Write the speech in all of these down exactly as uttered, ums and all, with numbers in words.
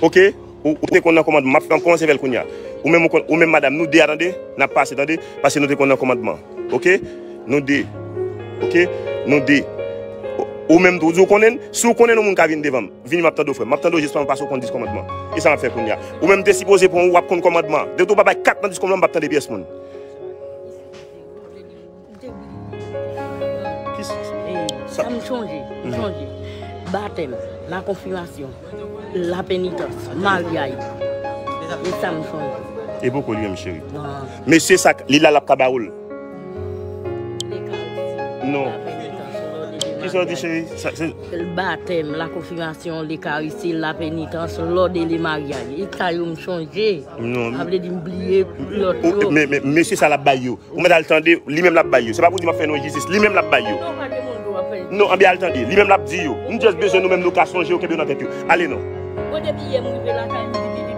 Ok? Ou, ou te konn nan kòmandman. M ap fè, m kòmanse fè l kounye a. Ou menm, ou konn, ou menm madanm, nou de a, tande, n ap pase, tande, paske nou te konn nan kòmandman. Ok? Nou de. Ok? Nou de. Ou, ou menm tou, ou di ou konnen, si ou konnen yon moun ka vin devan m, vini, m ap tande w, frè m. M ap tande w jis pandan paske ou konn dis kòmandman. E sa m ap fè kounye a. Ou menm te sipoze pran, w ap konn kòmandman. Depi w pa bay kat nan dis kòmandman, m p ap tande pyès moun. Kisa? Sa m chonje, m chonje. Batèm, lakonfimasyon, lapenitans, maryaj. E sa m chonje. E poko li menm, cheri. Mesye sa, li la, l ap ka ba ou l. Non. Kisa w di, cheri? Sa, se... Batèm, lakonfimasyon, lekaristi, lapenitans, lòd e lemaryaj. E sa yo m chonje. Non. Sa vle di m bliye lòt yo. Men, men, mesye sa l ap bay yo. Ou mèt al tande, li menm l ap bay yo. Se pa pou di m ap fè nou enjistis, li menm l ap bay yo. Non, anben al tande, li menm l ap di yo. M just bezwen nou menm nou ka sonje yo, kenbe yo nan tèt yo. Ale non.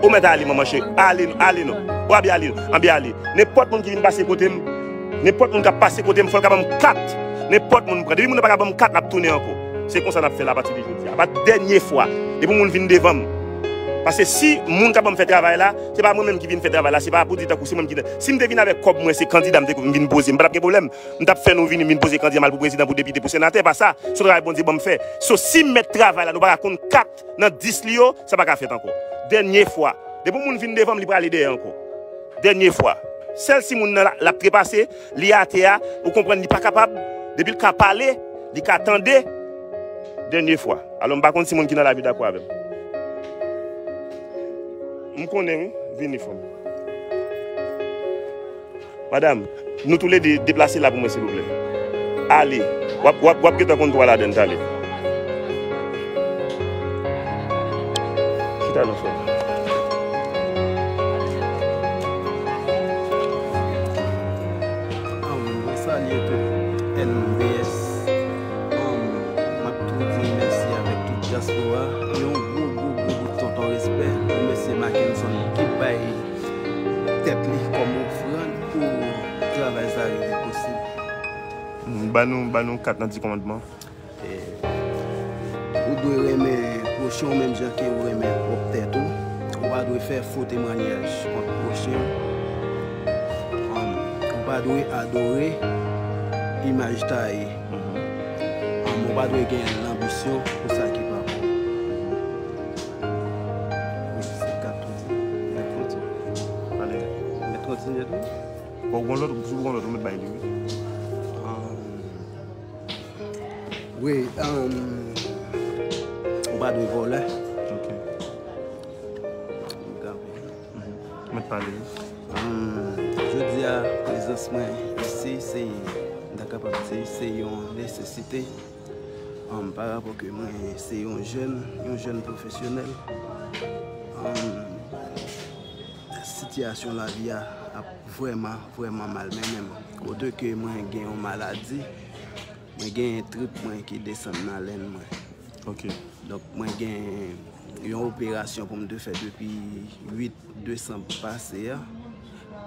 Ou mèt ale, manman cheri. Ale, ale non. Ou anben ale non. Anben ale. Nenpòt moun ki vin pase kote m, nenpòt moun k ap pase kote m, fò l ka ban m kat. Nenpòt moun m pran. Depi moun nan pa ka ban m kat, n ap tounen ankò. Se konsa n ap fè l apati de jodi a. Apa dènye fwa. Depi moun vin devan m. Paske si moun k ap ban m fè travay la, se pa mwen menm ki vin fè travay la, se pa pou di tankou se mwen ki... Si m te vin avèk kòb mwen, se kandida m te vin poze, m pa t ap gen pwoblèm. M t ap fè nou vini, m vin poze kandida m al pou prezidan, pou depite, pou senatè, pa sa. Se yon travay Bondye ban m fè. So, si m mèt travay la, nou pa ka konn kat nan dis li yo, sa pa ka fèt ankò. Dènye fwa. Depi yon moun vin devan m, li prale dèyè ankò. Dènye fwa. Sèl si moun nan la, l ap trepase, li atè a, ou konprann li pa kapab, depi l ka pale, li ka tande, dènye fwa. Alò, m pa konn si moun ki nan lavi dakò avè m. M konnen, wi. Vini, frè m. Madanm, nou toulede deplase la pou mwen, silvouplè. Ale. W ap, w ap, w ap gentan konn twa ladann, ale. Chita non, frè m. Um, mwen salye tout N B S. Um, m ap tou di mèsi avèk tout dyaspora. Yon gwo, gwo, gwo bout tonton respè pou mesye Mackenson ki bay tèt li kòm ofrann pou travay sa rive posib. Ban nou, ban nou kat nan dis kòmandman. E, ou dwe renmen pwochen w menm jan ke ou renmen pwòp tèt ou. Ou pa dwe fè fo temwanyaj kont pwochen w. Um, ou pa dwe adore imaj taye. Um, ou pa dwe gen lanbisyon pou sa ki pa pou ou. Wi, se kat ou di. Mèt kontinye. Ale. Mèt kontinye tou. Bon, ou gon lòt, si ou gon lòt, ou mèt bay li, wi. Um, wi, um, ou pa dwe vòlè. Ok. Ou mèt pale, wi. Um, jodi a, prezans mwen isi, se, m ta kapab di, se yon nesesite. Um, pa rapò ke mwen se yon jèn, yon jèn pwofesyonèl, um, sitiyasyon lavi a ap vrèman, vrèman mal mennen m. Kote ke mwen gen yon maladi, mwen gen trip mwen ki desann nan lenn mwen. Ok. Donk, mwen gen yon operasyon pou m te fè depi uit desanm pase a,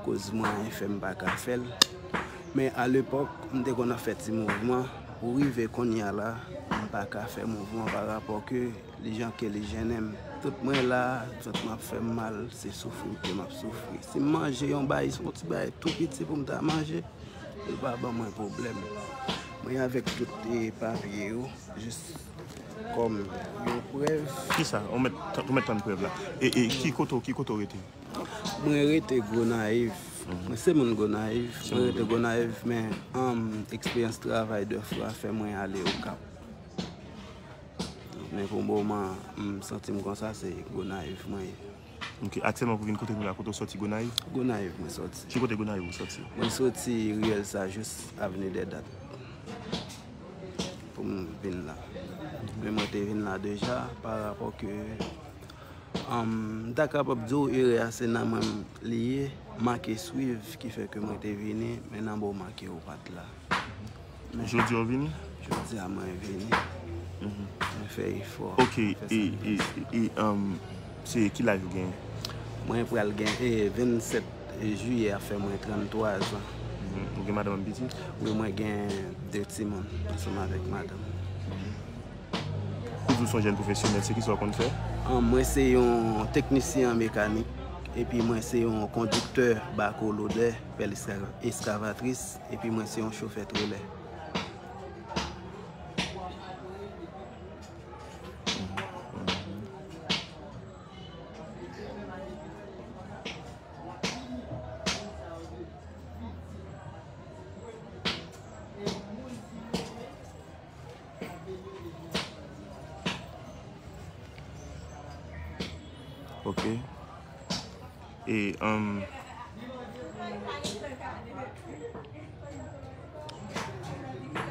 koz mwayen fè m pa ka fè l. Men alepòk, m te konn ap fè ti mouvman. Pou rive kounye a la, m pa ka fè mouvman pa rapò ke li jan ke li jennen m. Tout mwen la, vant mwen ap fè m mal, se soufri ke m ap soufri. Si m manje yon bagay, se yon ti bagay tou piti pou m ta manje, li pa ban mwen pwoblèm. Mwen avèk tout, e, papye yo, jis kòm yon prèv. Kisa? Ou mèt, ou mèt tann prèv la. E, e ki kote, ki kote w rete? Mwen rete Gonayiv. Mwen se moun Gonayiv. Mwen rete Gonayiv, men, um, eksperyans travay de fwa fè mwen ale Okap. Men pou moman, m santi m konsa, se Gonayiv mwen ye. Ok, aktyèlman pou vin kote nou la, kote w sòti, Gonayiv? Gonayiv mwen sòti. Ki kote Gonayiv ou sòti? Mwen sòti riyèl Sajous, avni dè Dat. Pou m vin la. Men mwen te vin la deja, pa rapò ke, um, m ta kapab di w erè a se nan mwen li ye, manke swiv ki fè ke mwen te vini, men nan moman ke ou pa t la. Jodi a w vini? Jodi a mwen vini. Mwen fè efò. Ok, e, e, e, um, se ki laj ou genyen? Mwen pral gen, e, vennsèt jiyè a fè mwen tranntwa zan. Ou gen madanm ak pitit? Wi, mwen gen de timoun ansanm avèk madanm. Ou di w se yon jèn pwofesyonèl, se kisa w konn fè? An, mwen se yon teknisyen an mekanik, epi mwen se yon kondiktè bako lodè, pèl eska-, eskavatris, epi mwen se yon chofè trelè. Ok. E, um,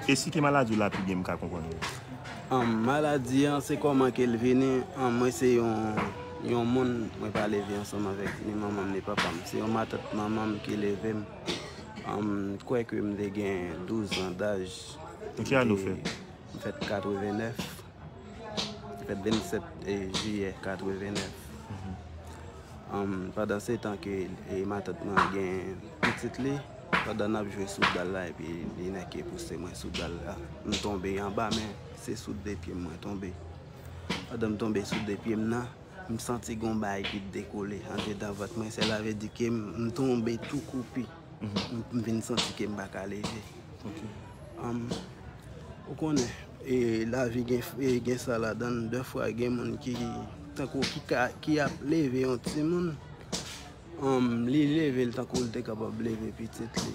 e si ke maladi w la pi byen, m ka konprann ou? Um, maladi an, se kòman ke l vini. Um, mwen se yon, yon moun, mwen pa leve ansanm avèk ni manman m ni papa m. Se yon matant manman m ki leve m. Um, m kwè ke m te gen douz an daj. Ki ane w fèt? M fèt katrevennèf. Fèt vennsèt, e, jiyè katrevennèf. Ann, pandan se tan ke, e, matant mwen gen pitit li, pandan n ap jwe sou dal la, epi li nèk e pouse mwen sou dal la. M tonbe anba, men se sou de pye m mwen tonbe. Pandan m tonbe sou de pye m nan, m santi gon bagay ki dekole andedan vant mwen. Sèla vle di ke m, m tonbe tou koupi. M, m vin santi ke m pa ka leve. Ok. Anm, ou konnen, e, lavi gen, e, gen sa ladan l. Dèfwa, gen moun ki, tankou ki ka, ki ap leve yon timoun, anm, li leve l tankou l te kapab leve pitit li.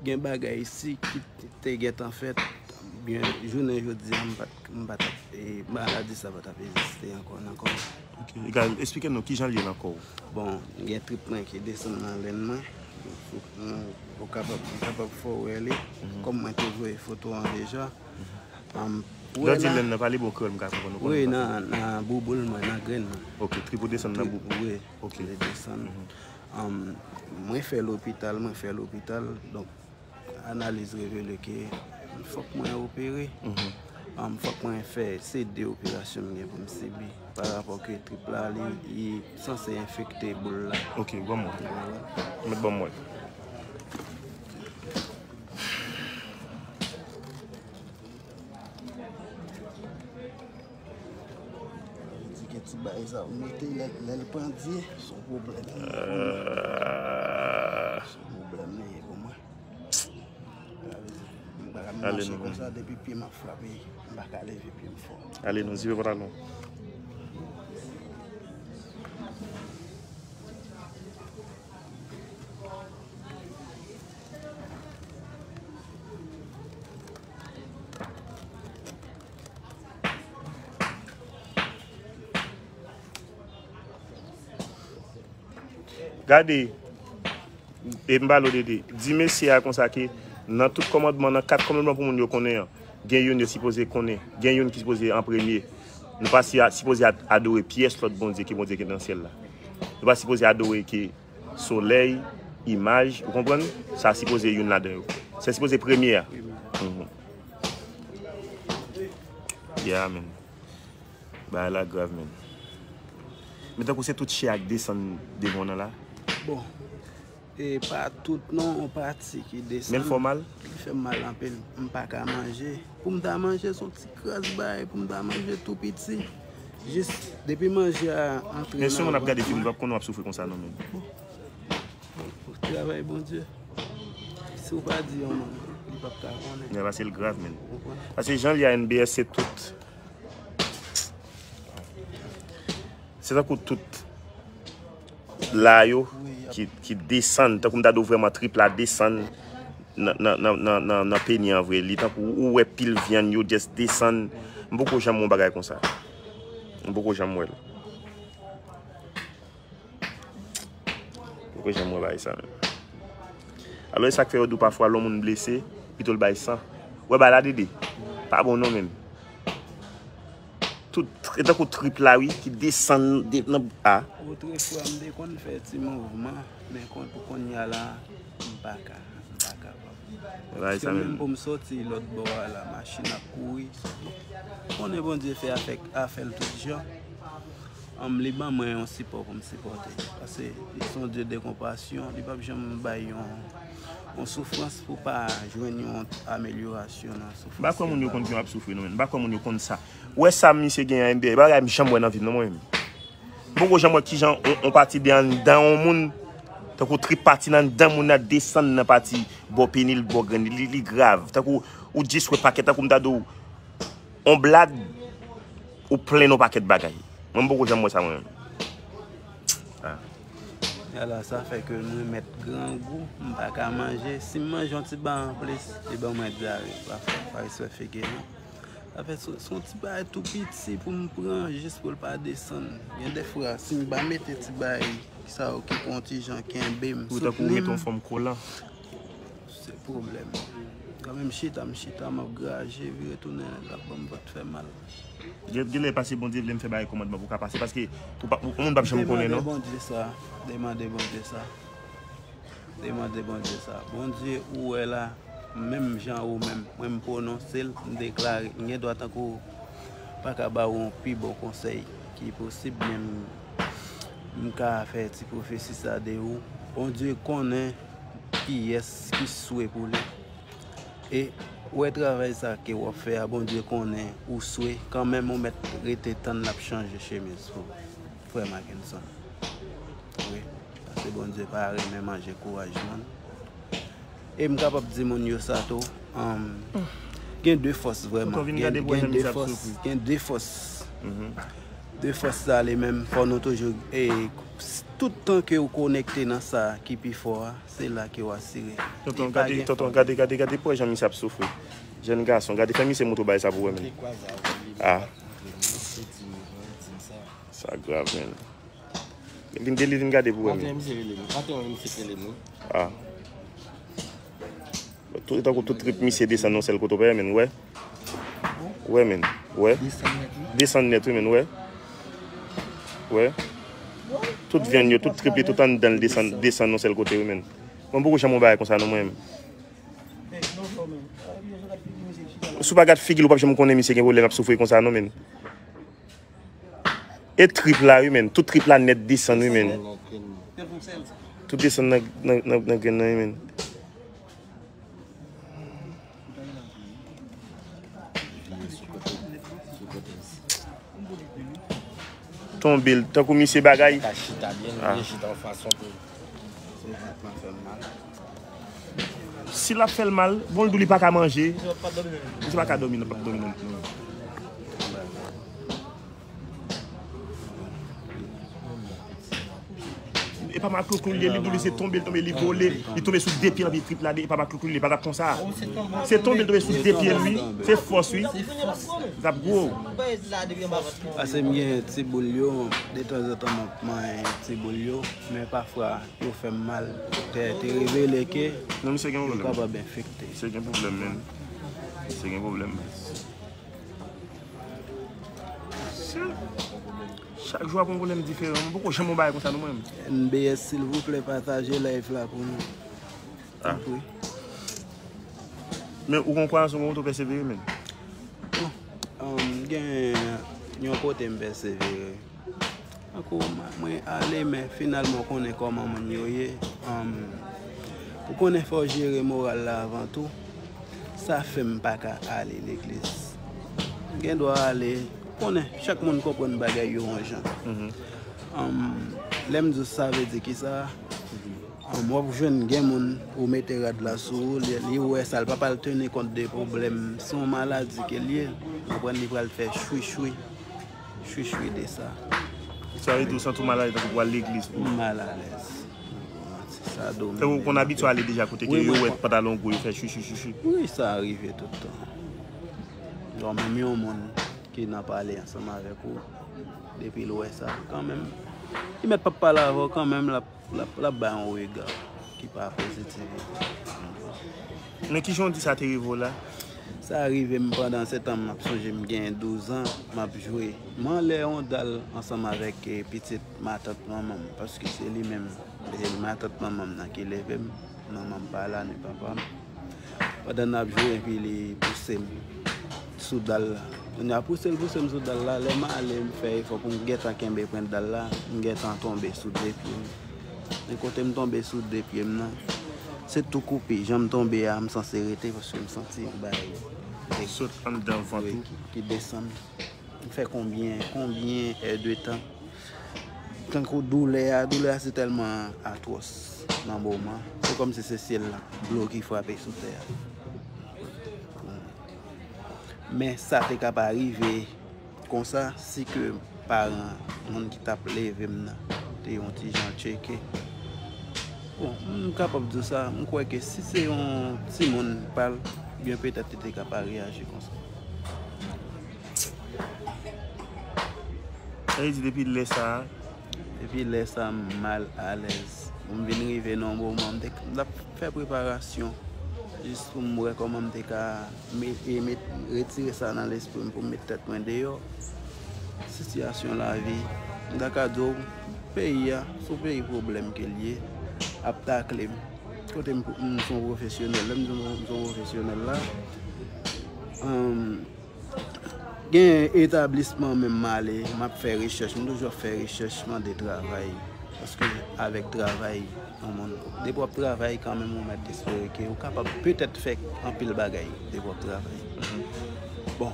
Gen bagay isi ki te gentan fèt, byen, jounen jodi a, m pa t, m pa t ap, e, maladi sa pa t ap egziste ankò nan kò m. Ok. Egal, eksplike nou kijan l ye nan kò w. Bon, gen trip mwen ki desann nan lenn mwen. Ou, ou, ou kapab, ou kapab fè w wè li. Kòm mwen te voye foto an deja. Anm, lè w di lenn nan, pale bon kreyòl, m ka konprann ou. Wi, nan, nan bouboul mwen, nan grenn mwen. Ok, trip ou desann nan bou-, wi, ok, li desann. Anm, mwen fè lopital, mwen fè lopital. Donk, analiz revele ke fòk mwen opere. Anm, fòk mwen fè, se de operasyon m gen pou m sibi. Pa rapò ke trip la, li, li sanse enfekte boul la. Ok, ban m wè. Mèt ban m wè. Di ke ti bagay sa ou mete lè, lè l pandye, se yon pwoblèm li ye pou mwen. Ah. Se yon pwoblèm li ye pou mwen. M pa ka mache konsa depi pye m ap frape, m pa ka leve pye m fò. Ale non, zipe pantalon. Gade, e m pale w de, de, di mesye a konsa ke nan tout kòmandman, nan kat kòmandman pou moun yo konnen an, gen youn yo sipoze konnen, gen youn ki sipoze an premye. Nou pa si, sipoze ad-, adore pyès lòt bondye ke Bondye ki nan syèl la. Nou pa sipoze adore ke solèy, imaj, ou konprann? Sa sipoze youn ladan yo. Sa sipoze premye a. Mhm. Yeah, man. Bagay la grav, man. Men tankou se tout chè a k desann devan w nan la. Bon, e pa tout non, yon pati ki desann. Men l fè w mal? Li fè m mal anpil. M pa ka manje. Pou m ta manje, se yon ti kras bagay. Pou m ta manje tou piti. Jis depi manje a antre nan vant mwen. Men si yon moun ap gade fim, li p ap konnen w ap soufri konsa non, men. Travay Bondye. Si w pa di yon moun, li p ap ka konnen. Men paske l grav, men. Ou konprann? Paske jan l ye a, N B S se tout. Se tankou tout la yo ki, ki desann, tankou m ta di w vrèman trip la desann nan, nan, nan peni an vre. Li tankou ou wè pil vyann yo just desann. M poko janm wè yon bagay konsa. M poko janm wè l. Poko janm wè bagay sa menm. Alò, e sa k fè yo di w pafwa lè yon moun blese, pito l bay san. Wè bagay la, Dede. Pa bon non menm. Tout, e tankou trip la, wi, ki desann de, nan, a. Otrefwa, m te konn fè ti mouvman, men kon-, pou kounye a la, m pa ka, m pa kapab. Bagay sa menm. Paske menm pou m soti lòt bò a la, machin ap kouri. Konnen Bondye fè afè, afè l tout jan. Anm, li ban mwen yon sipò pou m sipòte. Paske li se yon Dye de konpasyon, li p ap janm bay yon, yon soufrans pou pa jwenn yon amelyorasyon nan soufrans. M pa kwè moun yo konn jan y ap soufri non, men. M pa kwè moun yo konn sa. Ou wè sa misye gen an M B A, e pa bagay m janm wè nan vi m non, mwen menm. M poko janm wè kijan on, on pati de anndan on moun, tankou trip pati nan anndan moun nan desann nan pati bò peni l, bò grenn li, li, li grav. Tankou ou jis wè pakèt, tankou m ta di w, on blad, ou plen on pakèt bagay. Mwen, m poko janm wè sa, mwen menm. Ah. Ala sa fè ke mwen mèt grangou, m pa ka manje. Si m manje yon ti ba anplis, li ban mwen dyare. Pa fè, pa respè figi non. Sa fè se, se yon ti bagay tou piti pou m pran jis pou l pa desann. Gen de fwa, si m pa mete ti bagay sa yo ki pran ti jan kenbe m, Ou tankou ou mete yon fòm kolan. Se pwoblèm. Kanmenm chita, m chita, m ap graje, vire tounen, l ap ban m vant fè mal. Gen, gen lè pase Bondye vle m fè bagay kòmandman pou w ka pase. Paske ou pa, ou, moun p ap janm konnen non. Demande Bondye sa. Demande Bondye sa. Demande Bondye sa. Bondye ou wè la, menm jan ou menm, mwen m pwononse l, m deklare, m gen dwa tankou ou pa ka ba ou yon pi bon konsèy ki posib, men m, m ka fè ti pwofesi sa de ou. Bondye konnen kiyès ki swe pou li. E ou wè travay sa ke w ap fè a, Bondye konnen ou swe, kanmenm ou mèt rete tann l ap chanje chemiz pou ou, frè Mackenson. Wi, paske Bondye pa renmen manje kouraj moun. E m kapab di moun yo sa tou, um, gen de fòs vrèman. Gen, gen de fòs, gen de fòs. De fòs sa li menm, fò nou toujou, e, tout tan ke ou konekte nan sa ki pi fò a, se la ke w asire. Tonton, gade, tonton, gade, gade, gade pou wè jan misye ap soufri. Jèn gason, gade fè misye montre w bagay sa pou wè men. Ah. Sa grav men. Vin de li vin gade pou wè men. Ah. Tout, tankou tout trip misye desann yon sèl kote, w pa wè men, wè. Wè men, wè. Desann nèt wi men, wè. Wè. Tout vyann yo, tout trip li, tout anndan l desann, desann yon sèl kote wi men. Mwen poko janm wè bagay konsa non mwen menm. Si w pa gad figi l, ou p ap janm konnen misye gen pwoblèm, ap soufri konsa non men. E trip la wi men, tout trip la nèt desann wi men. Tout desann nan, nan, nan, nan grenn nan wi men. Tonbe l, tankou misye bagay. Ka chita byen, li vle chita yon fason pou. Si l ap fè l mal, bon, l di w li pa ka manje. Misye pa ka dòmi non, p ap dòmi non. E pa maklouklou l ye, li di w li se tonbe, l tonbe, li vole, li tonbe sou de pye l, anpi trip la, e pa maklouklou l ye, pa t ap konsa. Se tonbe, l tonbe sou de pye l wi, se fòs wi. L ap gwo. Pase m gen ti boul yo, detanzantan m ap manyen ti boul yo, men pafwa yo fè m mal. Te, te revele ke yo kapab enfekte. Misye gen pwoblèm, men. Misye gen pwoblèm, men. Chak jou ap yon pwoblèm diferan. Mwen poko janm yon bagay konsa non mwen menm. N B S, silvouplè, pataje live la pou nou. Tanpri. Men ou gon kwayans, ou gon tou pèsevere men. Bon, um, gen yon kote m pèsevere. Tankou mwen ale, men finalman w konnen kòman moun yo ye. Um, ou konnen fò w jere moral la avan tou. Sa fè m pa ka ale legliz. M gen dwa ale, konnen, chak moun konprann bagay yo yon jan. Anm, lè m di w sa vle di kisa, anm, w ap jwenn gen moun ou mete rad la sou ou, li, li wè sa, li p ap al teni kont de pwoblèm. Se yon maladi ke l ye, w konprann, li pral fè chwichwi, chwichwi de sa. Sa vle di w santi w malalèz tankou pou w al legliz pou. M malalèz. Tankou w konn abitye ale deja kote ke yo wè pantalon w gwo, yo fè chwichwi, chwichwi. Wi, sa rive tout tan. Lè w menm yon moun ki nan pale ansanm avèk ou, depi l wè sa, kanmenm, li mèt p ap pale avè w kanmenm, l ap, l ap, l ap bay yon rega ki pa pozitif. Men kijan w di sa te rive w la? Sa rive m pandan se tan m ap sonje m gen douz an, m ap jwe. M anlè yon dal ansanm avèk, eh, pitit matant manman m, paske se li menm, se matant manman m nan ki leve m, manman m pa la, ni papa m. Pandan n ap jwe, epi li pouse m sou dal la. Kounye a pouse l, pouse m sou dal la, lè m ale, m fè efò pou m gentan kenbe pwent dal la, m gentan tonbe sou de pye m. Men kote m tonbe sou de pye m nan, Se tou koupe, jan m tonbe a, m sanse rete paske m santi yon bagay sot anndan vant ou ki, ki desann. M fè konbyen, konbyen è de tan? Tankou doulè a, doulè a se tèlman atwòs nan moman. Se kòmsi se syèl la blo ki frape sou tè a. Men sa te ka pa rive konsa si ke paran moun ki t ap leve m nan te yon ti jan tcheke. Bon, m kapab di w sa, m kwè ke si se yon timoun pa l, byen petèt li te ka pa reyaji konsa. Sa vle di depi lè sa a? Depi lè sa a, m mal alèz. M vin rive nan yon moman, m te, m t ap fè preparasyon jis pou m wè kòman m te ka me-, e met, retire sa nan lespri m pou m met tèt mwen deyò. Sitiyasyon lavi, m ta ka di w, peyi a, se yon peyi pwoblèm ke l ye, ap takle m. Kote m, m se yon pwofesyonèl, lè m di m se yon pwofesyonèl la, um, gen etablisman menm m ale, m ap fè rechèch, m toujou ap fè rechèch, mande travay. Paske avèk travay, yon moun, depi w ap travay, kanmenm ou mèt espere ke ou kapab petèt fè anpil bagay depi w ap travay. Bon,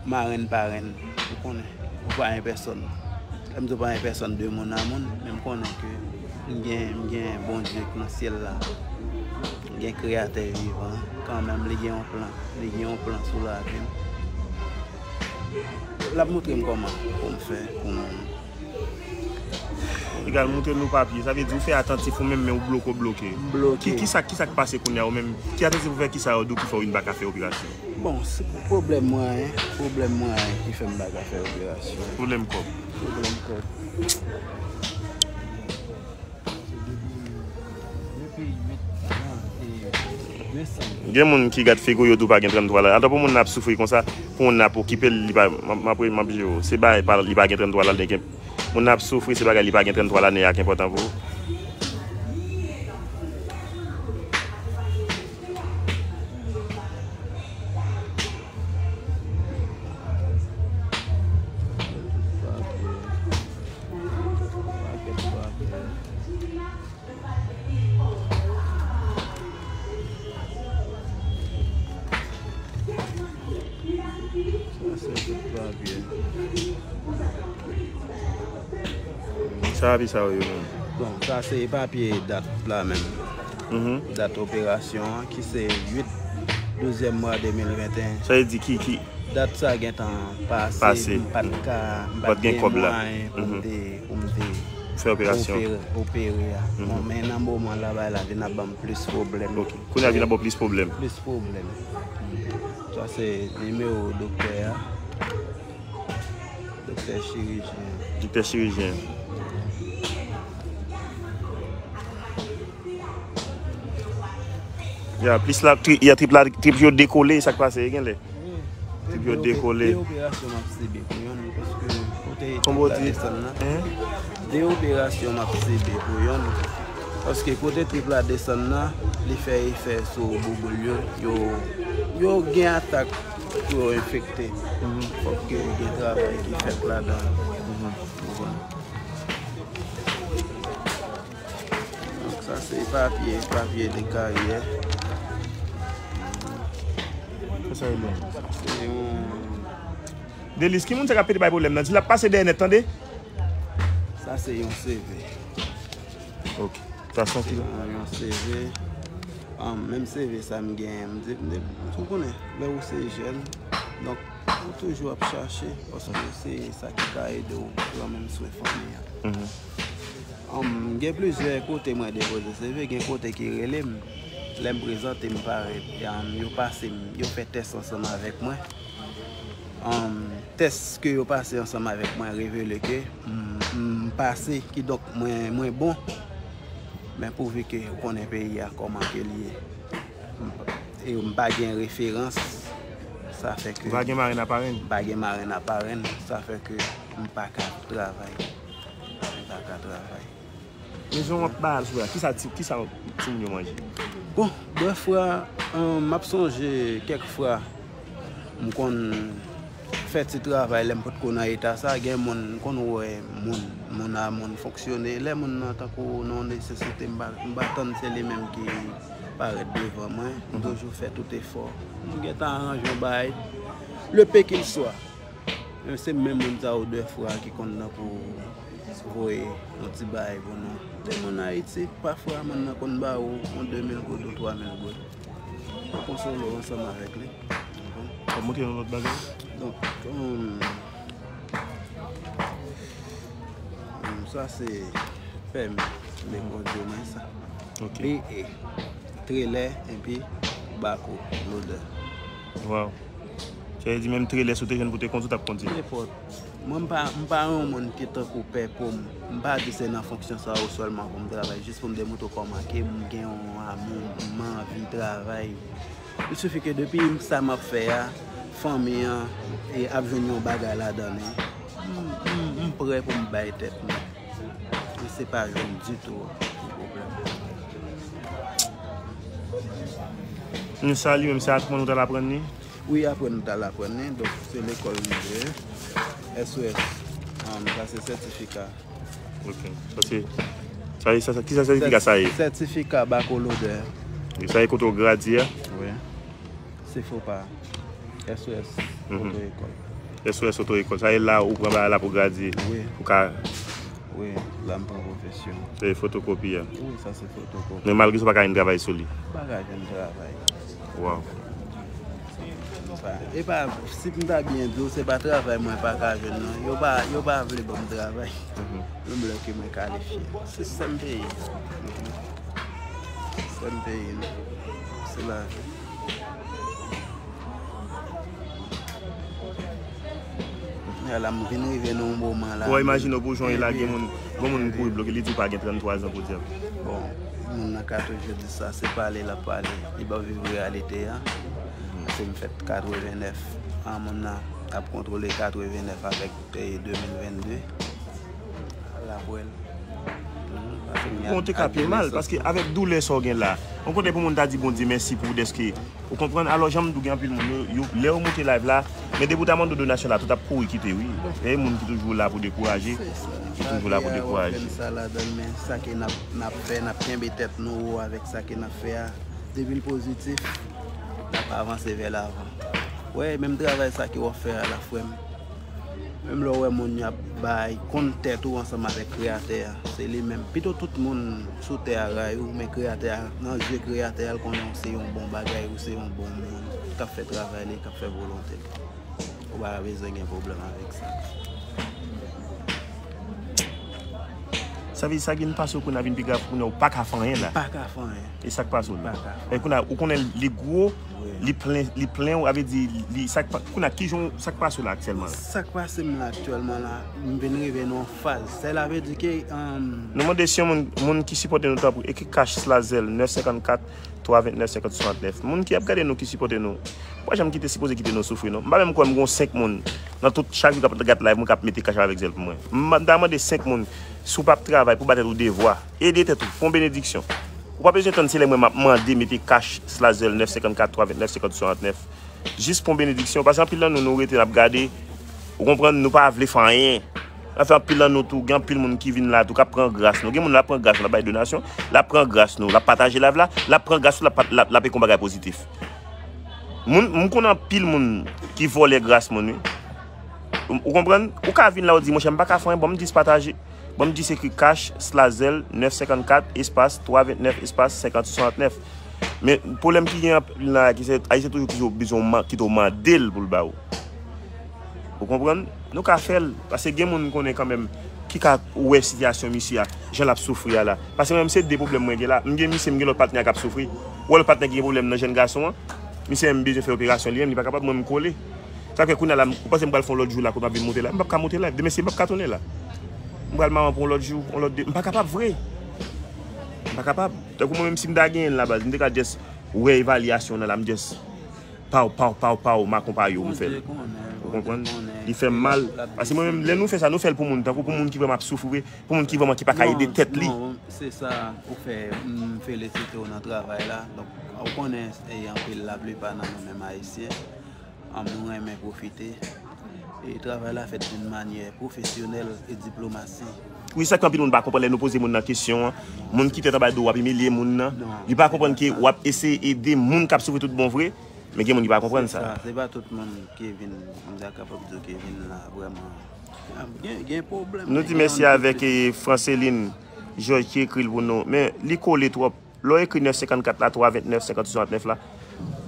marenn parenn, ou konnen, ou pa yon pèsòn. Lè m di w pa yon pèsòn, de moun a moun, men m konnen ke m gen, m gen Bondye k nan syèl la. M gen Kreyatè vivan, kanmenm li gen yon plan, li gen yon plan sou lavi m. L ap montre m kòman pou m fè pou m. Egal, montre nou papye. Sa vle di ou fè atantif ou menm, men ou bloke, ou bloke. M bloke. Ki, ki sa, ki sa k pase kounye a ou menm? Ki atantif ou fè, ki sa yo di w ki fè w vin pa ka fè operasyon? Bon, se pwoblèm mwayen, pwoblèm mwayen ki fè m pa ka fè operasyon. Pwoblèm kòb. Pwoblèm kòb. Gen moun ki gad figi w, yo di w pa gen tranntwa la. Atò pou moun nan ap soufri konsa, pou moun nan ap okipe l, li pa, m ap, m ap, m ap jere w. Se bagay pa, li pa gen tranntwa la, li gen, moun nan ap soufri, se bagay li pa gen tranntwa lane a ki enpòtan pou ou. Sa se tout papye. Sa papye sa yo ye menm? Bon, sa se papye dat la menm. Dat operasyon an ki se uit douzyèm mwa de mil venteyen. Sa vle di ki, ki? Dat sa gentan pase, m pa t ka, m pa t gen mwayen pou m te, pou m te fè operasyon, opere, opere a. Bon, men nan moman la, bagay la vin ap ban m plis pwoblèm. Ok. Kounye a vin ap ba w plis pwoblèm. Plis pwoblèm. Sa se nimewo doktè a. Doktè chirijyen. Doktè chirijyen. Ya, plis la, tri-, ya, trip la, trip yo dekole, sa k pase, genlè? Wi. Trip yo dekole. De operasyon m ap sibi pou yonn, paske kote trip la desann nan. Konbyen w di? De operasyon m ap sibi pou yonn, paske kote trip la desann nan, li fè efè sou bouboul yo, yo, yo gen atak pou yo enfekte. Fòk ke gen travay ki fèt ladan. Ou konprann? Donk, sa se papye, papye de karyè. Sa, sa rele? Sa se yon... Delis, ki moun sa k ap pete bay pwoblèm nan? Di l ap pase dèyè nèt, tande? Sa se yon C V. Ok. Sa se yon ki? Yon, yon C V. Ah, menm C V sa m genyen, m di, m di, ou konnen, lè ou se jèn, donk, ou toujou ap chache, paske se sa ki ka ede w pran menm swen fanmi an. Am, gen plizyè kote mwen depoze C V, gen kote ki rele m. Lè m prezante m parèt, am, yo pase m, yo fè tès ansanm avèk mwen. Am, tès ke yo pase ansanm avèk mwen revele ke m, m pase, kidonk mwen, mwen bon. Men pouvi ke ou konnen peyi a kòman ke l ye, m, e m pa gen referans, sa fè ke... Ou pa gen marenn apa renn? M pa gen marenn apa renn, sa fè ke m pa ka travay. M pa ka travay. Men jan w ap bay al sou la, kisa ti, kisa timoun yo manje? Bon, dèfwa, m ap sonje kèk fwa m konn fè ti travay lè m potko nan eta sa, gen moun, m konn wè moun, moun a moun fonksyone. Lè moun nan tankou nan yon nesesite, m pa, m pa tann se li menm ki parèt devan mwen. M toujou fè tout efò. M gentan aranje yon bagay, le peu qu'il soit. Men se menm moun sa yo dèfwa ki konn nan pou voye yon ti bagay pou nou. De moun Ayiti, pafwa moun nan konn ba ou yon de mil goud ou twa mil goud. Ou konsole w ansanm avèk li. Ou konprann? Ap montre yon lòt bagay? Donk, um, um, sa se pèmi. Mwen kondui mwen sa. Ok. P E. Trelè epi bako lodè. Wow. Sa vle di menm trelè si w te jwenn pou te kondui, w t ap kondui. Nenpòt. Mwen, m pa, m pa yon moun ki tankou pè pou m. M pa di se nan fonksyon sa yo sèlman pou m travay, jis pou m demontre w kòman ke m gen yon amou, m anvi travay. Il suffit ke depi sa m ap fè a, fanmi an e ap jwenn yon bagay ladan li, m, m, m prè pou m bay tèt mwen. E se pa jwenn ditou, pwoblèm. Nou sa li menm, se aprann ou t al aprann li? Wi, aprann nou t al aprann li. Donk, se lekòl nou ye. S O S, um, sa se sètifika. Ok. Sa se, sa, sa, ki sa sètifika sa ye? Sètifika bakolodè. E sa ye kote w gradye a? Wi. Se fopa. S O S, mhm, oto ekòl. S O S oto ekòl. Sa ye la ou pran bagay la pou gradye. Wi. Ou ka Wi, la m pran pwofesyon. Se fotokopi a. Wi, sa se fotokopi. Men malgre sa, ou pa ka jwenn travay sou li. M pa ka jwenn travay. Wow. E pa, e pa, si m ta byen di w, se pa travay mwen pa ka jwenn, non. Yo pa, yo pa vle ban m travay. Mhm. Menm lè ke mwen kalifye. Sistèm peyi. Sistèm peyi, non. Se lavi. Kounye a la, m vin rive nan yon moman la. Ou imajine w pou jan e la, gen moun, gen moun kouri bloke, li di w pa gen tranntwa zan pou di a. Bon, moun nan ka toujou di sa, se pale l ap pale, li pa viv reyalite a. Paske m fèt katrevennnèf, an moun nan ap kontwole katrevennnèf avèk, eh, de mil vennde. Al ap wè l. Bon, te ka pi mal, paske avèk doulè sa w gen la, yon kote pou moun ta di Bondye mèsi pou dèske, ou konprann? Alò, jan m di w, gen anpil moun, yo, yo, lè yo moute live la, men depi w ta mande w donasyon la, tout ap kouri kite, wi. E moun ki toujou la pou dekouraje, ki toujou la pou dekouraje. Sa ladan, men sa ke n ap, n ap fè, n ap kenbe tèt nou wo avèk sa ke n ap fè a. Depi l pozitif, n ap avanse vè lavan. Wè, menm travay sa ke w ap fè a la, frè m. Menm lè w wè moun y ap bay, konn tèt ou ansanm avèk Kreyatè a. Se li menm. Pito tout moun sou tè a rayi w, men Kreyatè a, nan zye Kreyatè a, l konnen w se yon bon bagay, ou se yon bon moun k ap fè travay li, k ap fè volonte l. Ou pa bezwen gen pwoblèm avèk sa. Sa vle di sa vin pase w kounye a vin pi grav, kounye a ou pa ka fè anyen la. Pa ka fè anyen. E sa k pase w la? Pa ka fè anyen. E kounye a, ou konnen li gwo, wi, li plen, li plen, ou, sa vle di, li, sa k pa, kounye a, kijan, sa k pase w la aktyèlman la? Sa k pase m la aktyèlman la, m vin rive nan yon faz. Sèla vle di ke, um, nou mande si yon moun, moun ki sipòte nou tanpri, ekri cash slash zelle nèf senkannkat twa vennèf senkant swasantnèf. Moun ki ap gade nou, ki sipòte nou, pa janm kite, sipoze kite nou soufri, non. M pa menm kwè m gon senk moun nan tout chak jou k ap gad live mwen k ap mete kach avèk zèl pou mwen. M ta mande senk moun, si w p ap travay pou ba tèt ou devwa, ede tèt ou, fè yon benediksyon. Ou pa bezwen tann se lè mwen m ap mande mete kach slash zèl nèf senkannkat twa vennèf senkant swasantnèf. Jis pran benediksyon, paske anpil nan nou, nou rete, n ap gade, ou konprann, nou pa vle fè anyen. Anfen, anpil nan nou tou, gen anpil moun ki vin la tou, k ap pran gras nou. Gen moun l ap pran gras nou, l ap bay donasyon, l ap pran gras nou, l ap pataje live la, l ap pran gras nou, l ap, l ap, l ap ekri yon bagay pozitif. Moun, m konnen anpil moun ki vòlè gras moun, wi. Ou, ou konprann? Ou ka vin la, ou di, monchè, m pa ka fè anyen, ban m jis pataje. Ban m jis ekri kach slash zèl nèf senkannkat espas twa vennèf espas senkant swasantnèf. Men pwoblèm ki gen anpil nan Ayisyen, Ayisyen toujou, toujou bezwen w man-, kite w mande l pou l ba ou. Ou konprann? Nou ka fè l, paske gen moun m konnen kanmenm ki ka wè sitiyasyon misye a, jan l ap soufri a la. Paske mwen menm se de pwoblèm mwen gen la. M gen misye, m gen lòt patnè a k ap soufri. Ou wè lòt patnè ki gen pwoblèm nan jèn gason an? Misye menm bezwen fè operasyon li menm, li pa kapab, mwen m kole. Sa fè kounye a la, m-, ou panse m pral fè yon lòt jou la, kote m ap vin monte la? M p ap ka monte la. Demen si m p ap ka tounen la. M pral maman pou yon lòt jou, yon lòt de, m pa kapab vre. M pa kapab. Tankou mwen menm si m ta genyen l la baz, m te ka just wè evalyasyon nan la, m just paw, paw, paw, paw, m akonpaye w, m fè l. Ou konprann? Li fè m mal. Paske mwen menm, lè nou fè sa, nou fè l pou moun, tankou pou moun ki vrèman ap soufri, pou moun ki vrèman ki pa ka ede tèt li. Non, se sa ou fè, m felisite w nan travay la. Donk, ou konnen, e anpil, laplipa nan nou menm Ayisyen, an, nou renmen pwofite. E travay la fèt d'une manière professionnelle et diplomatie. Wi, sa k fè anpil moun pa konprann lè nou poze moun nan kesyon an. Moun ki tèt anba do w ap imilye moun nan. Li pa konprann ke w ap eseye ede moun k ap soufri tout bon vre. Men gen moun ki pa konprann sa. Se pa tout moun ki vin, m ta kapab di w ki vin la vrèman. Gen, gen pwoblèm. Nou di mèsi avèk eh, Franceline George ki ekri l pou nou. Men li kole twòp. Lè w ekri nèf senkannkat la, twa vennèf, senkant swasannnèf la,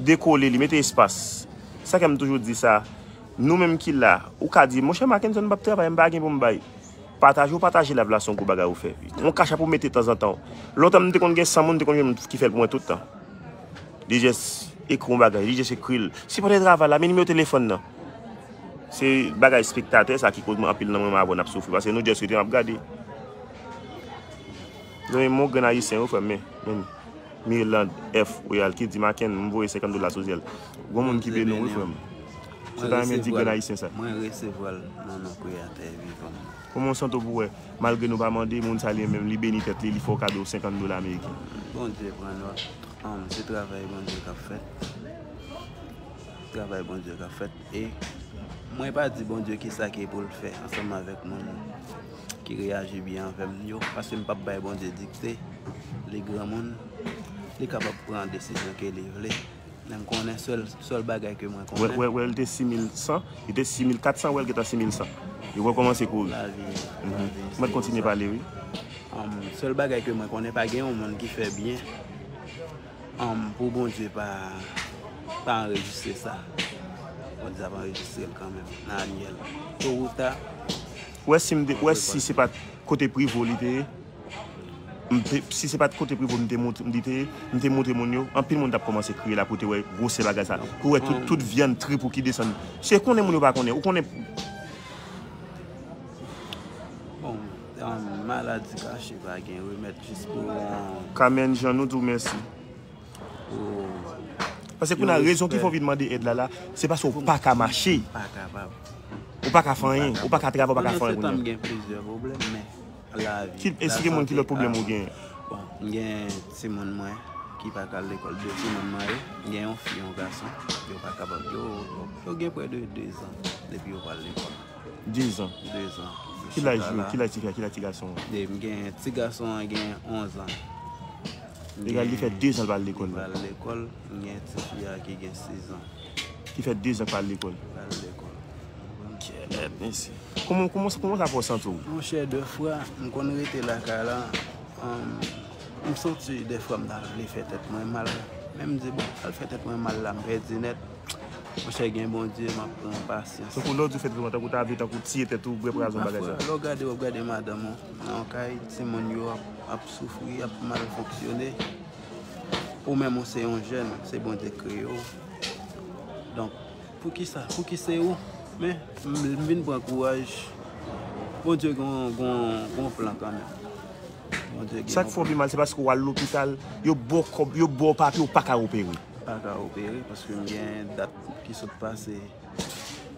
dekole li, mete espas. Sa k fè m toujou di sa. Nou menm ki la, ou ka di, monchè Mackenson, m p ap travay, m pa gen pou m bay. Pataje, ou pataje live la, se yon gwo bagay ou fè. Yon kachap ou mete tanzantan. Lontan, m te konn gen san moun, m te konn gen moun ki fè l pou mwen tout tan. Li jis ekri yon bagay, li jis ekri l. Sipòte travay la, men nimewo telefòn nan. Se bagay espektatè sa ki koz mwen anpil nan mwen avè w n ap soufri. Paske nou jis rete n ap gade. Zanmi m, yon grenn ayisyen wi frè m, men, men Mirlande F Royal ki di Macken, m voye senkant dola sou zyè l. Gon moun ki beni w wi frè m. Si w ta renmen di grenn ayisyen sa. Mwen resevwa l nan non Kreyatè vivan m. Kòman w santi w pou wè, malgre nou pa mande, moun sa li menm li beni tèt li, li fè w kado senkant dola ameriken? Bondye pran nòt. An, se travay Bondye k ap fèt. Travay Bondye k ap fèt. E mwen pa di Bondye kisa ki pou l fè ansanm avèk moun ki reyaji byen avè m yo, paske m p ap bay Bondye dikte. Li granmoun, li kapab pran desizyon ke li vle. Men m konnen sèl, sèl bagay ke mwen konnen. Wè, wè, wè, li te sis mil san, li te sis mil kat san, wè, li gentan sis mil san. Li rekòmanse kouri. Lavi, lavi. Mwen kontinye pale, wi. Sèl bagay ke mwen konnen, pa gen yon moun ki fè byen. Pou Bondye pa pa anrejistre sa. Bondye ap anrejistre l kanmenm nan anyèl. To ou ta. Ou wè si m te, ou wè si se pa t kote Privo li te ye, m te, si se pa t kote Privo m te montre, m te, m te montre moun yo, anpil moun t ap kòmanse kriye la pou te wè gwosè bagay sa. Pou wè tout, tout vyann trip ou ki desann. Se konnen moun yo pa konnen. Ou konnen. Bon, maladi kache pa gen remèd jis pou. Carmen Jean, nou di w mèsi. Paske kounye a rezon ki fè w vin mande èd la la, se paske w pa ka mache. Ou pa ka fè anyen, ou pa ka travay, ou pa ka fè anyen kounye a. Pandan se tan m gen plizyè pwoblèm, men lavi. Esplike moun ki lòt pwoblèm ou genyen. Bon, m gen timoun mwen ki pa ka al lekòl, de timoun mwen yo. M gen yon fi, yon gason, yo pa kapab, yo, yo gen prè de dezan depi yo pa al lekòl. Dezan. Dezan. Ki laj yo? Ki laj ti fi a? Ki laj ti gason an? M gen ti gason an gen onz an. Egal li fè dezan l pa al lekòl. Li pa al lekòl. M gen ti fi a ki gen sezan. Ki fè dezan l pa al lekòl. Pa al lekòl. Kèlèt, mesye. Kòman, kòman, kòman sa fè w santi w? Monchè, de fwa, m konn rete lakay la. M santi de fwa m ta vle fè tèt mwen mal. Men m di, bon, al fè tèt mwen mal la, m pèdi nèt. Monchè, gen Bondye, m ap pran pasyans. Tankou lè w di w fè tèt ou mal, tankou w ta vle tankou tiye tèt ou, bwè pwazon, bagay sa. Lè w gade, w ap gade madanm ou nan yon kay, timoun yo ap, ap soufri, ap mal fonksyone. Ou menm ou se yon jèn, se Bondye k kreye w. Donk, poukisa, pouki se ou? Men, m vin pran kouraj. Bondye gen yon, gen yon, gen yon plan kanmenm. Bondye gen yon plan. Sa k fè w pi mal, se paske w al lopital, yo ba w kòb, yo ba w papye, ou pa ka opere. Pa ka opere paske m gen dat ki sot pase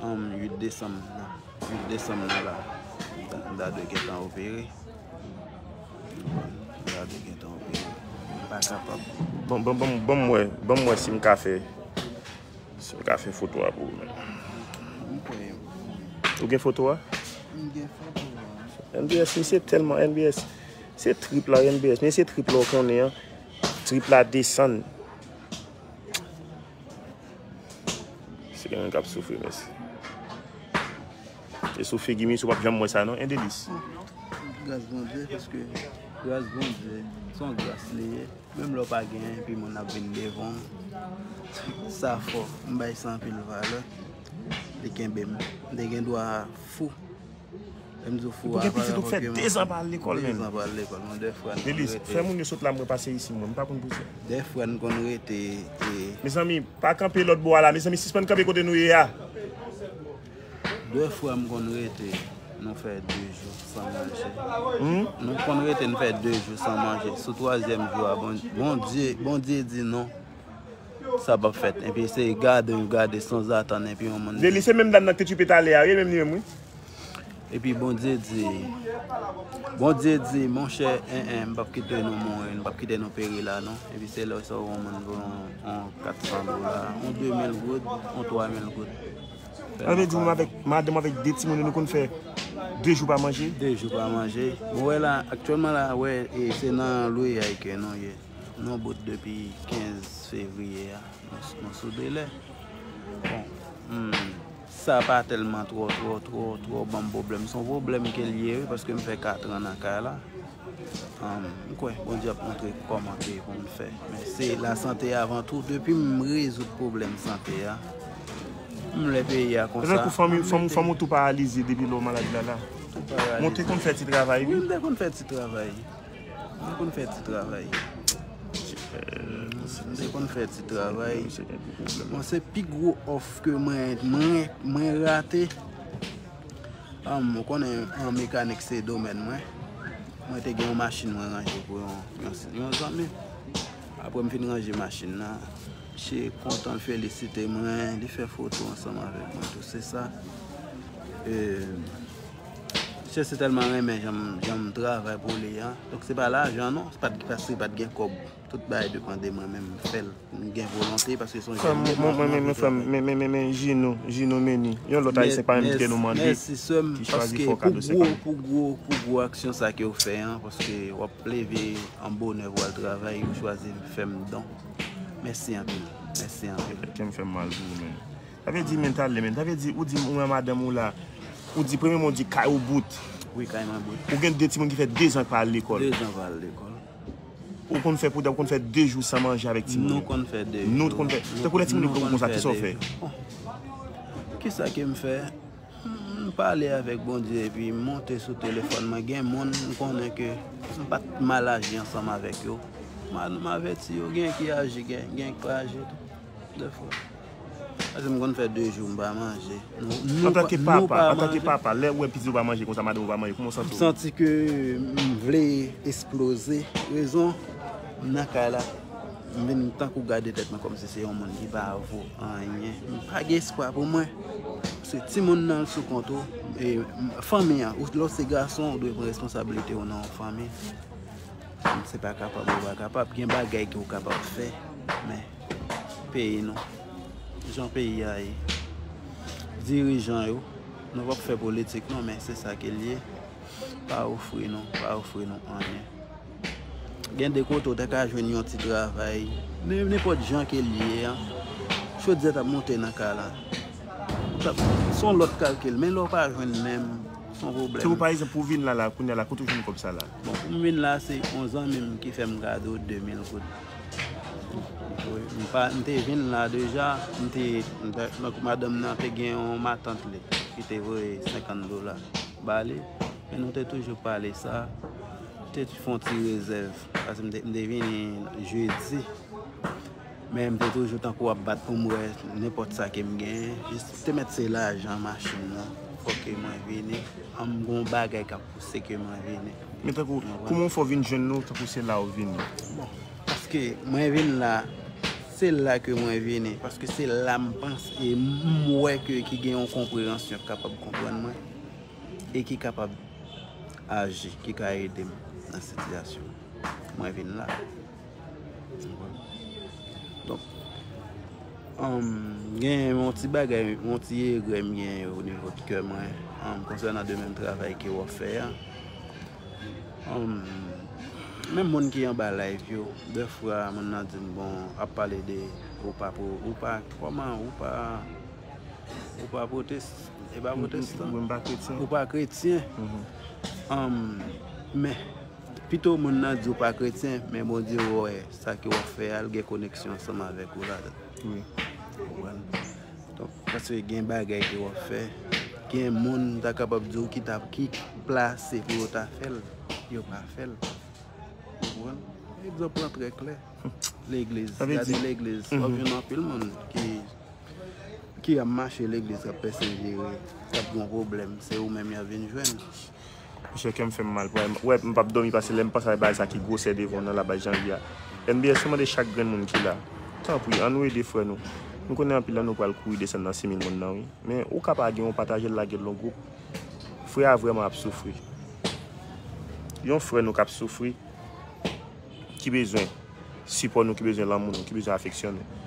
uit desanm nan. Uit desanm nan la, m ta dwe gentan opere. M ta dwe gentan opere. M pa kapab. Bon, bon, bon, bon, m wè, bon, m wè si m ka fè, si m ka fè foto a pou ou menm. Ou gen foto a? M gen foto a. N B S, misye tèlman N B S. Se trip la, N B S. Men se trip la w konnen an. Trip la desann. Se gen moun k ap soufri, mesye. E sou figi misye, w p ap janm wè sa, non, Endelis. Gras Bondye, paske gras Bondye, se yon gras li ye. Menm lè w pa genyen, epi moun ap vin devan w, sa fò. M bay sa anpil valè. Li kenbe m. M te gen dwa fou. Lè m di w fou a, pa rapò ke m. Pou gen pitit ou fè dezan pa al lekòl, menm. Dezan pa al lekòl, mwen, de fwa n konn rete. Delis, fè moun yo sot la, mwen pase isi, mwen, m pa konn pouse. De fwa n konn rete, e. Mezanmi, pa kanpe lòt bò a la, mezanmi, sispann kanpe kote nou ye a. De fwa m konn rete, nou fè de jou san manje. Nou konn rete, n fè de jou san manje. Sou twazyèm jou a, Bon-, Bondye, Bondye di non. Sa p ap fèt. Epi se gade, w gade sanzatann, epi yon moun. Delis, se menm dam nan ki te tchipe talè a, wi, menm li menm, wi. Epi Bondye di, Bondye di, monchè, en, en, m p ap kite nou mouri, m p ap kite nou peri la, non. Epi se lè sa w wè yon moun voye yon, yon kat san dola, yon de mil goud, yon twa mil goud. Sa vle di ou menm avèk madanm avèk de timoun nou konn fè de jou pa manje? De jou pa manje. Bon, wè la, aktyèlman la, wè, e se nan lweyay ke nou ye. Nou bout depi kenz fevriye a. Nou, nou sou delè. Bon, hmm, sa pa tèlman twò, twò, twò, twò ban m pwoblèm. Se yon pwoblèm ke l ye, wi, paske m fè katran nan kay la. Um, m kwè Bondye ap montre kòman ke pou m fè. Men se lasante avan tou. Depi m rezoud pwoblèm sante a, m lè peyi a konsa. Tankou fanm, fanm, fanm ou tou paralize depi lè w malad la la. Mwen te konn fè ti travay, wi. Wi, m te konn fè ti travay. M te konn fè ti travay. M te konn fè ti travay. Bon, se pi gwo òf ke mwen, mwen, mwen rate. Ann, ou konnen, an mekanik se domèn mwen. Mwen te gen yon machin mwen ranje pou yon, yon, yon zanmi. Apre m fin ranje machin nan, misye kontan, l felisite mwen, li fè foto ansanm avèk mwen, tout se sa. E, misye se tèlman renmen jan m, jan m travay pou li an. Donk se pa lajan non, se pa t, paske pa t gen kòb. Tout bagay depann de mwen menm, m fè l. M gen volonte paske se yon jèn nèg m ap mande travay. Men, men, men, men, Jino, Jino Meni, yon lòt ayisyen pa menm kite nou mande, ki chwazi fè w kado senkant mil. Pou gwo, pou gwo, pou gwo aksyon sa ke w fè an, paske w ap leve an bonè pou w al travay, ou chwazi fè m don. Mèsi anpil. Mèsi anpil. Kè m fè m mal pou ou, men. Sa vle di, men, talè, men. Sa vle di, ou di, ou menm madanm ou la, ou di, premyèman, ou di, kay ou bout. Wi, kay mwen bout. Ou gen de timoun ki fè de zan k pa al lekòl. De zan pa al lekòl. Ou konn fè pou, ou konn fè de jou san manje avèk timoun yo. Nou konn fè de jou. Nou konn fè. Tankou lè timoun yo gwo konsa, kisa w fè? Bon. Kisa ke m fè? M pale avèk Bondye epi m monte sou telefòn mwen. Gen moun m konnen ke m pa t mal aji ansanm avèk yo. M a-, m avèti yo, gen ki aji, gen, gen ki pa aji tou. Defwa. Paske m konn fè de jou m pa manje. Nou, nou, antanke papa, antanke papa, lè ou wè pitit ou pa manje konsa, madanm ou pa manje, kòman w santi w? M santi ke m vle esploze. Rezon, m nan kay la, m vin tankou gade tèt mwen kòmsi se yon moun ki pa vo anyen. M pa gen espwa pou mwen. Paske timoun nan sou kont ou, e, fanmi an, ou, lè w se gason, ou dwe pran responsablite w nan yon fanmi. Se pa kapab ou pa kapab. Gen bagay ke w kapab fè, men peyi nou, jan peyi a ye, dirijan yo, nou p ap fè politik non, men se sa ke l ye. Pa ofri nou, pa ofri nou anyen. Gen de kote w ta ka jwenn yon ti travay, nen-, nenpòt jan ke l ye an. Chodyè t ap monte nan kay la. Ou t ap, se yon lòt kalkil, men lè w pa jwenn menm, se yon pwoblèm. Se pou pa egzanp, pou w vin la, la, kounye a la, kote w jwenn kòb sa la? Bon, pou m vin la, se yon zanmi m ki fè m kado de mil goud. Wi, m pa, m te vin la deja, m te, m te, donk madanm nan te gen yon matant li, ki te voye senkant dola ba li, men nou te toujou pale sa, te fè yon ti rezèv, paske m te, m te vini jedi. Men m te toujou tankou ap bat pou m wè nenpòt sa ke m genyen. Jis te mèt se lajan machin nan. Fò ke mwen vini. An m gon bagay k ap pouse ke mwen vini. Men tankou, kouman w fè w vin jwenn nou, tankou se la w vini? Bon, paske mwen vin la, se la ke mwen vini. Paske se la m panse, m wè ke ki gen yon konpreyansyon k kapab konprann mwen. E ki kapab aji, ki ka ede m nan sitiyasyon mwen vin la. Donk, um, gen yon ti bagay, yon ti egrè m gen o nivo de kè mwen, um, konsènan de menm travay ke w ap fè a. Um, menm moun ki anba live yo, dèfwa moun nan di m, bon, ap pale de ou pa pou, ou pa, kòman, ou pa, ou pa pwotes-, e pa pwotestan. Mwen pa kretyen. Ou pa kretyen. Ann, men, pito moun nan di w pa kretyen, men Bondye wè sa ke w ap fè a, l gen koneksyon ansanm avèk ou ladan. Wi. Ou konprann? Donk, paske gen bagay ke w ap fè, gen moun ta kapab di w ki ta, ki plase pou yo ta fè l, yo pa fè l. Ou konprann? Egzanp lan trè klè. Legliz. Gade legliz. W ap jwenn anpil moun ki, ki ap mache legliz, k ap pèsevere, k ap gen yon pwoblèm. Se ou menm y ap vin jwenn. Mesye, kè m fè m mal. Wè, m p ap dòmi pase lè m panse a bagay sa ki gwosè devan w nan labay Janvye a. N B S, mwen mande chak grenn moun ki la, tanpri, ann nou ede frè nou. Nou konnen anpil nan nou pral kouri desann nan senk mil moun nan, wi. Men ou ka pa gen, ou pataje l, lage l nan gwoup. Frè a vrèman ap soufri. Yon frè nou k ap soufri, ki bezwen sipò nou, ki bezwen lanmou nou, ki bezwen afeksyon nou.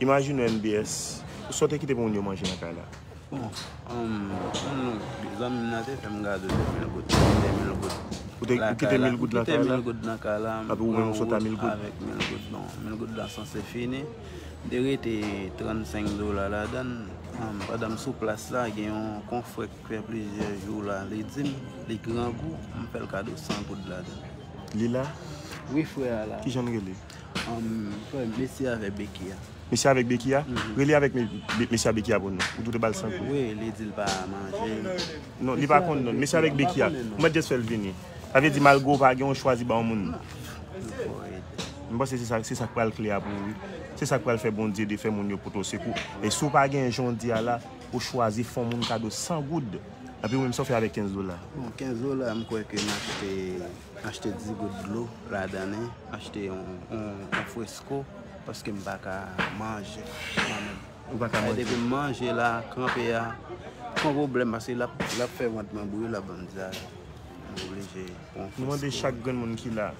Imajine w N B S, ou sa w te kite pou moun yo manje nan kay la. Bon, um, zanmi m nan te fè m kado de mil goud. De mil goud. Ou te ou kite mil goud nan kay la? Mil goud nan kay la. Apre ou menm ou sot a mil goud? Avèk mil goud, bon, mil goud la sanse fini. M te rete trannsenk dola ladan l. Um, pandan m sou plas la, gen yon konfrè k fè plizyè jou la, li di m, li grangou, m fè l kado san goud ladan l. Li la? Wi, frè a la. Kijan l rele? Um, frè, mesye avèk beki a. Mesye avèk beki a? Rele avèk me- be- mesye a beki a pou nou. Ou tou te ba l san goud. Wi, li di l pa manje. Non, li pa konn non. Mesye avèk beki a. Mwen just fè l vini. Sa vle di malgre w pa gen, ou chwazi ba yon moun. M panse se sa, se sa k pral kle a pou ou, wi. Se sa k pral fè Bondye de fè moun yo pote w sekou. E si w pa gen jan w di a la, ou chwazi fè yon moun kado san goud. Epi ou menm sa w fè avèk kenz dola? Bon, kenz dola, m kwè ke m achte, achte dis goud dlo ladan l, achte yon, yon, yon fresko, paske m pa ka manje mwen menm. Ou pa ka manje? Depi m manje la, kanpe a, fè yon pwoblèm, paske l ap, l ap fè vant mwen bouyi, l ap ban m dizale. M oblije pran yon fresko. Nou mande chak grenn moun ki la,